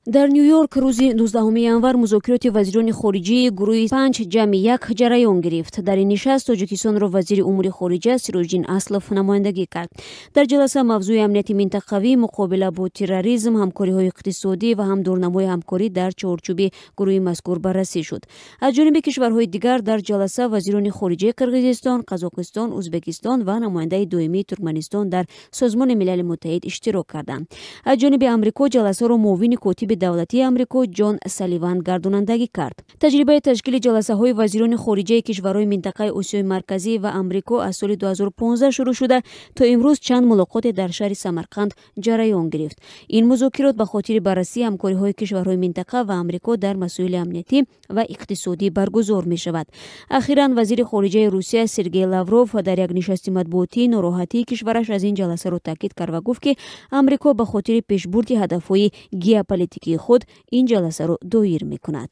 Дар Ню-Йорк рӯзи 19 январ музокироти вазирони хориҷии гурӯҳи 5+1 ҷараён гирифт. Дар ин нишаст Тоҷикистонро вазири умури хориҷа Сироҷиддин Аслов намояндагӣ кард. Дар ҷаласа мавзӯи амнияти минтақавӣ, муқобила бо терроризм, ҳамкориҳои иқтисодӣ ва ҳам дурнамои ҳамкорӣ дар чорчӯби гурӯҳи мазкур баррасӣ шуд. Аз ҷониби кишварҳои дигар дар ҷаласа вазирони хориҷаи Қирғизистон, Қазоқистон, Ӯзбекистон ва намояндаи доимии Туркманистон дар Созмони Милали Муттаҳид иштирок карданд. Аз ҷониби Амрико ҷаласаро муовини котиби давлатии Амрико Ҷон Салливан гардонандагӣ кард. Таҷрибаи ташкили ҷаласаҳои вазирони хориҷаи кишварҳои минтақаи Осиёи Марказӣ ва Амрико аз соли 2015 шурӯъ шуда, то имрӯз чанд мулоқоте дар шаҳри Самарқанд ҷараён гирифт. Ин музокирот ба хотири баррасии ҳамкориҳои кишварҳои минтақа ва Амрико дар масоили амниятӣ ва иқтисодӣ баргузор мешавад. Ахиран вазири хориҷаи Русия Сергей Лавров дар як нишасти матбуотӣ нороҳатии кишвараш аз ин ҷаласаро таъкид кард ва гуфт, ки Амрико ба хотири пешбурди ҳадафҳои геополитикии худ ин ҷаласаро доир мекунад.